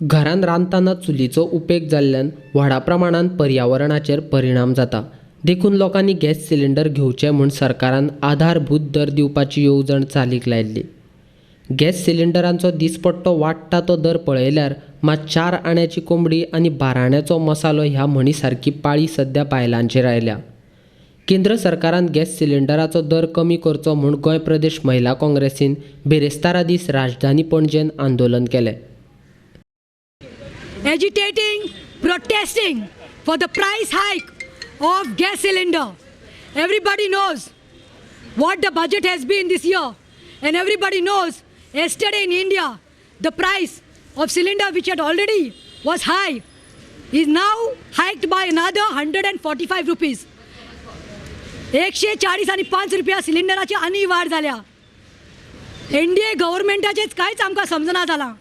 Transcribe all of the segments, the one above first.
घरान रांदतना चुलीचो उपेग जाल्ल्यान व्हडा प्रमाणान पर्यावरणाचेर परिणाम जाता. देखून लोकांनी गॅस सिलिंडर घेवचे म्हूण सरकारान आधारभूत दर दिवपाची येवजण चालीक लायिल्ली. गॅस सिलिंडरांचो दिसपट्टो वाडटा तो दर पळयल्यार मात 4 आण्याची कोंबडी आनी 12 आण्याचो मसालो ह्या म्हणी सारकी पाळी सध्या बायलांचेर आयल्या. केंद्र सरकारान गॅस सिलिंडराचो दर कमी करचो म्हूण गोंय प्रदेश महिला काँग्रेसीन बिरेस्तारा दीस राजधानी पणजेन आंदोलन केलें. Agitating, protesting for the price hike of gas cylinder. Everybody knows what the budget has been this year, and everybody knows yesterday in India the price of cylinder, which had already was high, is now hiked by another 145 rupees. 140 आणि 5 रुपया सिलिंडराची आनी वाड जाल्या. NDA गव्हर्मेंटाचेच कांयच आमकां समजना जालां.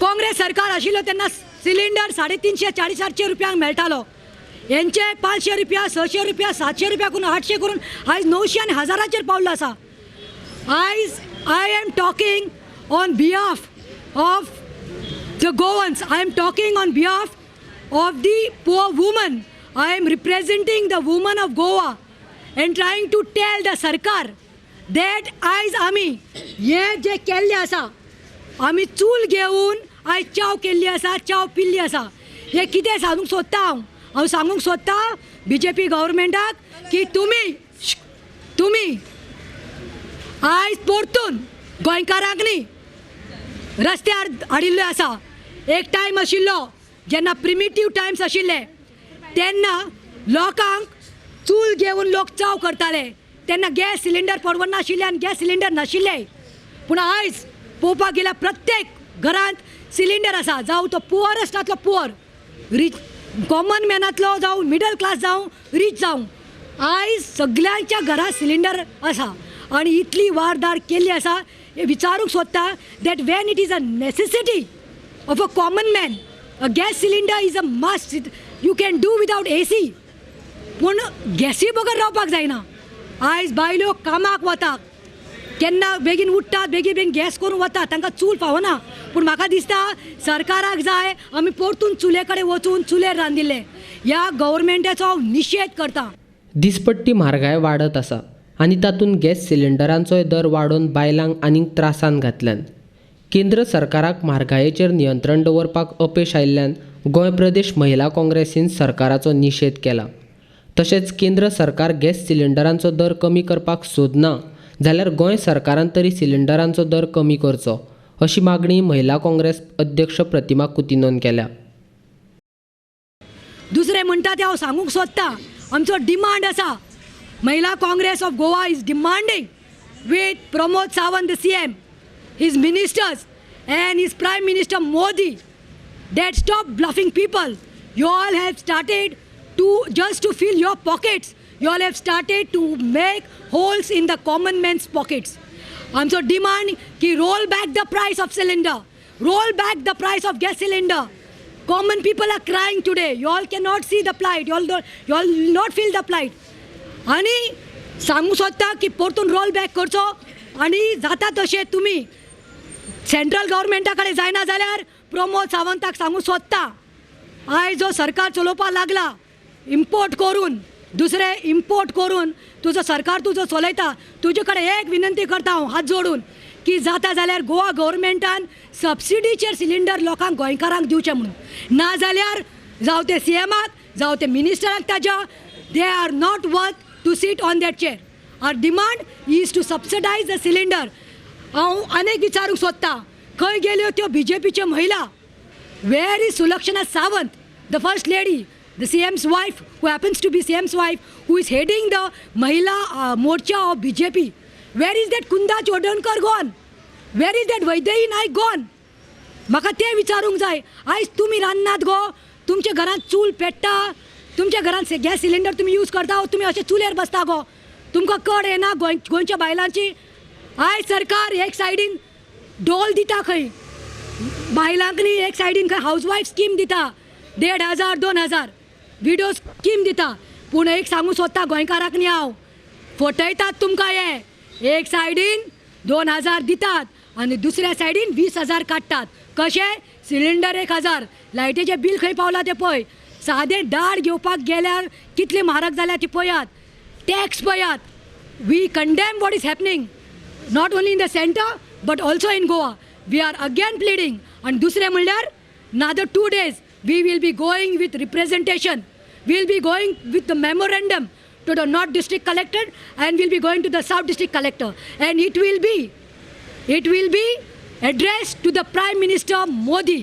काँग्रेस सरकार आशिल्लो तेन्ना सिलिंडर 350, 450 रुपयांक मेळटालो. हेंचे 500 रुपया, 600 रुपया, 700 रुपया करून, 800 करून आयज 900 आनी हजाराचेर पावल्लो आसा. आयज I am talking on behalf of the Goans. I am talking on behalf of the poor woman. I am representing the woman of Goa and trying to tell the सरकार that आयज आमी हे जे केल्लें आसा, आमी चूल घेवन आयज च्याव केल्ली आसा, च्याव पिल्ली आसा. हें कितें सांगूंक सोदता हांव? हांव सांगूंक सोदता बीजेपी गव्हर्मेंटाक की तुमी आयज परतून गोंयकारांक न्ही रस्त्यार हाडिल्लो आसा. एक टायम आशिल्लो जेन्ना प्रिमिटीव टायम्स आशिल्ले, तेन्ना लोकांक चूल घेवन लोक चाव करताले. तेन्ना गॅस सिलिंडर परवडनाशिल्ले आनी गॅस सिलिंडर नाशिल्ले. पूण आयज पळोवपाक गेल्यार प्रत्येक घरांत सिलिंडर आसा. जावं तो पुअरेस्टांतलो पुअर, रीच कॉमन मॅनांतलो जावं, मिडल क्लास जावं, रीच जावं, आयज सगल्यांच्या घरांत सिलिंडर आसा. आनी इतली वारदार केल्ली आसा, हें विचारूंक सोदता that when it is a necessity of a common man, a gas cylinder is a must. You can do without AC, पूण गॅसी बगर रावपाक जायना. आयज बायलो कामाक वता, केन्ना बेगीन उठ्ठात, बेगीन बेगीन गॅस करून वता, तांकां चूल पावना. पूण म्हाका दिसता सरकाराक जाय आमी परतून चुले कडेन वचून चुलेर रांदिल्ले. ह्या गव्हर्मेंटाचो हांव निशेध करता. दिसपट्टी म्हारगाय वाडत आसा आनी तातूंत गॅस सिलिंडरांचोय दर वाडोवन बायलांक आनीक त्रासान घातल्यान. केंद्र सरकाराक म्हारगायेचेर नियंत्रण दवरपाक अपेश आयिल्ल्यान गोंय प्रदेश महिला काँग्रेसीन सरकाराचो निशेध केला. तशेंच केंद्र सरकार गॅस सिलिंडरांचो दर कमी करपाक सोदना जाल्यार गोंय सरकारान तरी सिलिंडरांचो दर कमी करचो, अशी मागणी महिला काँग्रेस अध्यक्ष प्रतिमा कुतिनोन केल्या. दुसरें म्हणटा तें हांव सांगूंक सोदता. आमचो डिमांड आसा. महिला Congress of Goa is demanding with Pramod Sawant, the CM, his ministers and his Prime Minister Modi, that stop bluffing people. You all have started to just to fill your pockets. You all have started to make holes in the common man's pockets. आमचो demand की roll back the price of cylinder, roll back the price of gas cylinder. Common people are crying today. You all cannot see the plight. You all not feel the plight. आनी सांगूंक सोदता की परतून role back करचो आनी जाता तशें तुमी सेंट्रल गव्हर्मेंटा कडेन जायना जाल्यार प्रमोद सावंताक सांगूंक सोदता, आयज जो सरकार चलोवपाक लागला इम्पोर्ट करून, दुसरे इम्पोर्ट करून तुजो सरकार तुजो चलयता, तुजे कडेन एक विनंती करता हांव हात जोडून की जाता जाल्यार गोवा गव्हर्मेंटान सबसिडीचेर सिलिंडर लोकांक, गोंयकारांक दिवचें म्हणून. ना जाल्यार जावं ते सीएमाक, जावं ते मिनिस्टराक ताज्या, they are not worth to sit on that chair. Our demand is to subsidise the cylinder. हांव आनीक विचारूंक सोदता, खंय गेल्यो त्यो बीजेपीच्यो महिला? Where is Sulakshana Sawant, the first lady, the CM's wife, who happens to be CM's wife, who is heading the Mahila Morcha of BJP? Where is that Kunda Chodankar gone? Where is that Vaidehi Naik gone? म्हाका तें विचारूंक जाय. आयज तुमी रांदनात गो? तुमच्या घरांत चूल पेट्टा? तुमच्या घरांत गॅस सिलिंडर तुमी यूज करता ओ तुमी अशें चुलेर बसता गो? तुमकां कड येना गोंयच्या बायलांची? आयज सरकार एक सायडीन डोल दिता खंय बायलांक न्ही, एक सायडीन खंय हावज वायफ स्कीम दिता, 1500, 2000 विडो स्कीम दिता. पूण एक सांगूंक सोदता गोंयकाराक न्ही हांव, फटयतात तुमकां हे. एक सायडीन 2000 दितात. आनी दुसऱ्या सायडीन 20,000 काडटात. कशें? सिलिंडर 1,000, लायटीचें बील खंय पावलां तें पळय. सादें दाळ घेवपाक गेल्यार कितली म्हारग जाल्या ती पळयात, टॅक्स पळयात. We condemn what is happening not only in the centre but also in Goa. We are again pleading. आनी दुसरें म्हणल्यार another 2 days we will be going with representation, we will be going with the memorandum to the North District Collector and we'll be going to the South District Collector, and it will be addressed to the Prime Minister Modi.